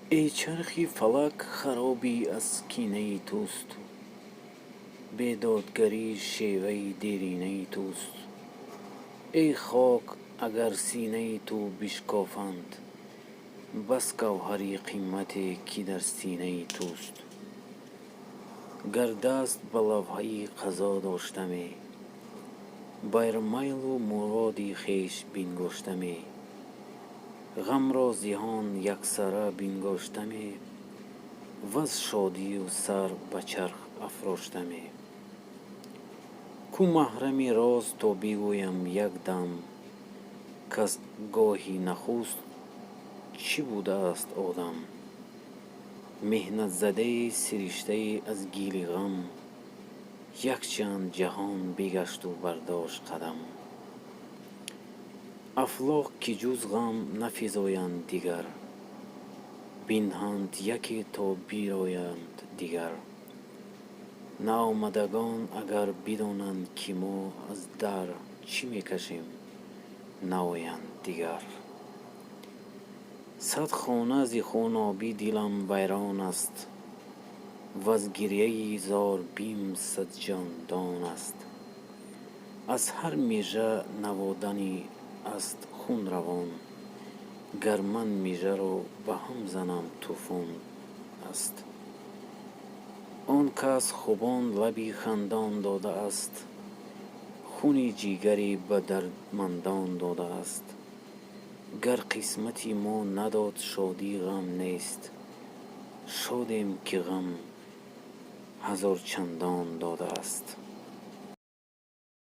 Эй чархи фалак, харобӣ аз кинаи туст, бедодгарӣ шеваи деринаи туст. Эй хок, агар синаи ту бишкофанд, бас гавҳари қимате, ки дар синаи туст. Гар даст ба лавҳаи қазо доштаме, бар майлу муроди хеш бингоштаме, ғамро зиҳон яксара бингоштаме, ваз шодию сар ба чарх афроштаме. Ку маҳрами роз, то бигӯям як дам, каз гоҳи нахуст чӣ будааст одам? Меҳнатзадае, сириштае аз гили ғам, якчанд ҷаҳон бигашту бардошт қадам. Афлок, ки ҷуз ғам нафизоянд дигар, бинҳанд яке то бироянд дигар. Наомадагон агар бидонанд, ки мо аз дар чӣ мекашем, наоянд дигар. Сад хона зи хунобӣ дилам вайрон аст, ваз гирьяи зор бим садчандон аст. Аз ҳар мижа наводани аст хун равон, гар ман мижаро ба ҳам занам, тӯфон аст. Он кас хубон лаби хандон додааст, хуни ҷигаре ба дардмандон додааст. Гар қисмати мо надод шодӣ, ғам нест, шодем, ки ғам ҳазорчандон додааст.